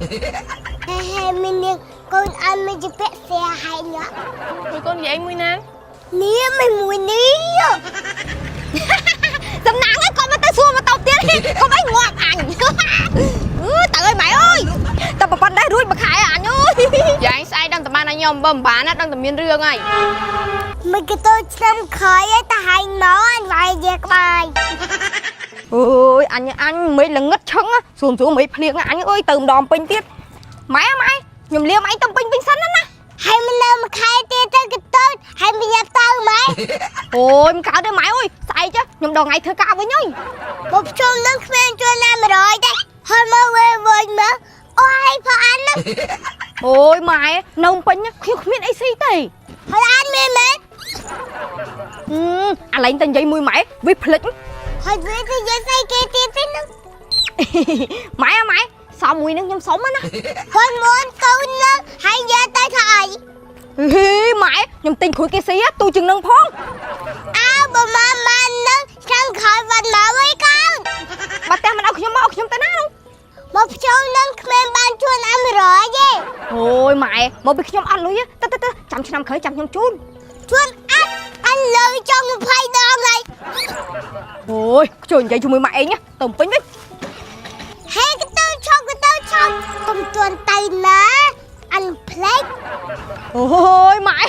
ហេហេមីនាងកូនអត់មានជាពាក់ស្រាហើយញ៉ា មួយកូននិយាយមួយណា នេះមិនមួយនេះ សំណាងឯងគាត់មកទៅសួរមកតបទៀតកុំអីងាប់អញអឺតើអើយម៉ែអើយតែប្រប៉ុណ្ណេះរួចមួយខែអញអើយ យ៉ាងស្អែកដឹងតែបានឲ្យខ្ញុំបើមិនបានណាដឹងតែមានរឿងហើយ មិនក៏ទៅឆ្នាំក្រោយឯតាហើយមកអញវាយយកក្បាយ អូយអញអញមិនល្ងឹតឈឹងស្រួលស្រួលមិនភ្លៀងអញអើយទៅម្ដងពេញទៀតម៉ែម៉ែខ្ញុំលាមឯងទៅពេញវិញសិនណា ហើយមិននៅមួយខែទៀតទៅក៏ទៅហើយមិនយ៉ាប់ទៅម៉ែ អូយមិនកើតទេម៉ែអើយស្អែកខ្ញុំដល់ថ្ងៃធ្វើការវិញអើយ មកជុំនឹងគ្មានជួយណា100ទេហើយមកវិញវិញមកអូយផអាននឹង អូយម៉ែនៅពេញខ្ញុំគ្មានអីស៊ីទេ ហើយអានមានមែន អាឡែងតែនិយាយមួយម៉ែវាភ្លេច ហើយវាទៅនិយាយស្អីគេទៀតទេនឹង ម៉ែម៉ែសមមួយនឹងខ្ញុំសុំណា ហើយមុនកូននឹងហើយយកទៅធ្វើអី ហេម៉ែខ្ញុំទិញគ្រួយគេស៊ីទូជាងនឹងផង អើបើម៉ាម៉ានឹងឆ្នាំក្រោយវ៉ាន់មកវិញកូន បើផ្ទះមិនឲ្យខ្ញុំមកឲ្យខ្ញុំទៅណានោះ មកភ្ជុំនឹងគ្មានបានជួនអា100ទេ អូយម៉ែមកពីខ្ញុំអត់លុយទៅទៅទៅចាំឆ្នាំក្រោយចាំខ្ញុំជូន ជួនអត់អញលើចង់20ដងហើយ អូយជួយនិយាយជាមួយម៉ែឯងទៅពេញវិញ ហេកទៅឈប់កទៅឈប់កុំជួនទៅណាអញផ្លេច អូយម៉ែ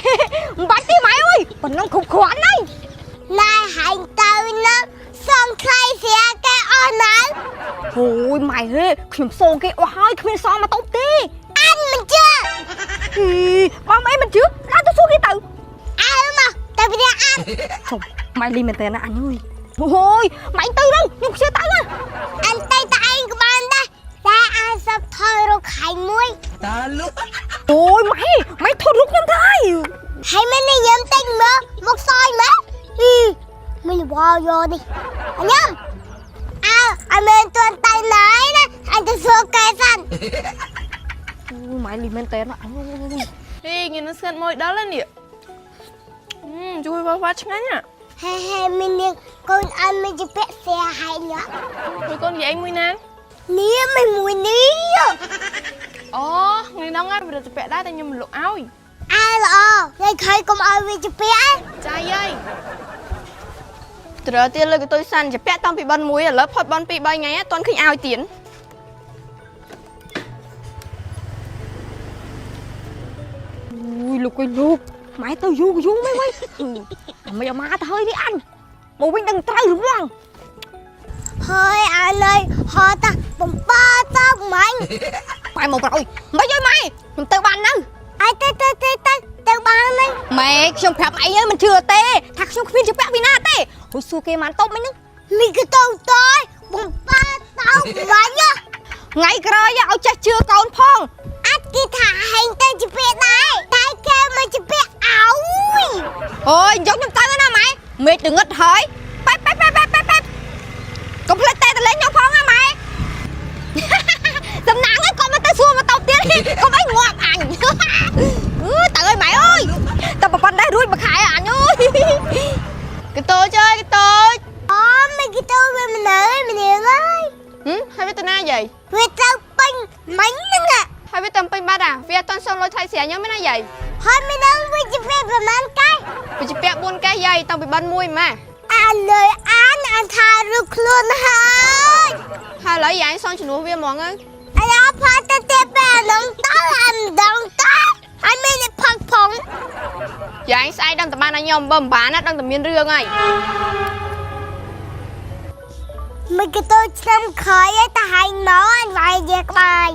មិនបាច់ទេម៉ែអើយប៉ុណ្ណឹងគ្រប់គ្រាន់ហើយ ណែហែងទៅនឹងសងថ្លៃស្រាគេអស់ណា អូយម៉ែហេខ្ញុំសងគេអស់ហើយគ្មានសងមកតបទេ អញមិនជឿ ហីបងអីមិនជឿដើរទៅសួរគេទៅ អើមកទៅផ្ទះអញ ជុំម៉ែលីមែនតើណាអញអើយអូយម៉ែទៅទៅខ្ញុំខ្ជិលទៅណា អញទៅតែឯងក៏បានដែរតែអញសັບថយរកខៃមួយ តាលុក អូយម៉ែម៉ែថត់រូបខ្ញុំទៅហើយ ហើយមិនញញឹមតិចមើលមកសយមើលអីមិនវល់យកនេះអញញឹមអើអញមិនទាន់ទៅណាយណាអញទៅសួរកែសិន អូយម៉ែលីមែនតើណាអញ ហេងានឹងស្ងាត់មួយដល់ហើយនេះជួយវ៉ាវ៉ាឆ្ងាញ់ហ่ะ ហេហេមីនាងកូនអត់មានជាពាក់ស្រាហើយញ៉ា មួយកូននិយាយមួយណា នេះមិនមួយនេះ អូថ្ងៃហ្នឹងហើយវាទៅពាក់ដែរតែខ្ញុំមិនលក់ឲ្យ អើល្អថ្ងៃក្រោយកុំឲ្យវាជាពាក់ ចាយាយត្រូវទៀតលើកតុយសាន់ជាពាក់តាំងពីបនមួយឥឡូវផុតបន2 3ថ្ងៃអត់ទាន់ឃើញឲ្យទៀត អូយលោកអើយលោកម៉ែទៅយូរយូរមិនវិញមិនអមកទៅហើយនេះអញមកវិញដឹងត្រូវរង ហើយអើលើយហត់តាបំបាតោមិញ ម៉ែមកប្រអុយមិនអើយម៉ែខ្ញុំទៅបាននៅ អើទៅទៅទៅទៅទៅបានហើយ ម៉ែខ្ញុំប្រាប់ឯងមិនជឿទេថាខ្ញុំគ្មានជាពាក់ពីណាទេហួយសួរគេបានតបមិនហ្នឹង មីកតោតយបំបាតោមិញ ថ្ងៃក្រោយឲ្យចេះជឿកូនផង អត់គេថាហែងទៅជាពាក់ដែរតែគេមកជាពាក់អោយ អូយយកខ្ញុំទៅណាម៉ែមេឃទៅងឹតហើយប៉ែប៉ែប៉ែប៉ែប៉ែប៉ែកុំភ្លេចតែតលេងខ្ញុំផងណាម៉ែ សំណាងឯងគាត់មកទៅសួរមកតបទៀតកុំអីងាប់អញអឺតើអើយម៉ែអើយតែប្រប៉ុណ្ណេះរួចមួយខែអញអើយក តូចអើយកតូច អូមីកតោវាមិនអើយម្នាងអើយ ហឹមហើយវាទៅណាយាយ វាទៅពេញមិញហ្នឹង ហើយវាទៅពេញបាត់អាវាអត់ទាន់សុំលុយថ្លៃស្រាខ្ញុំទេណាយាយ ហើយមិនដឹងវាជាពាក់ប្រហែលកែ វាជាពាក់4កែយាយតាំងពីបនមួយម៉ា អាលើអានអានថារូបខ្លួនហើយ ហើយឥឡូវយាយសងជំនួសវាហ្មងទៅ អាឡផាទៅទេបែនងតើអានដងតើហើយមានផឹកផង យាយស្អែកដឹងតែបានឲ្យខ្ញុំបើមិនបានណាដឹងតែមានរឿងហើយ មិនក៏ទៅឆ្នាំក្រោយឯតាហើយមកអញវាយយកក្បាយ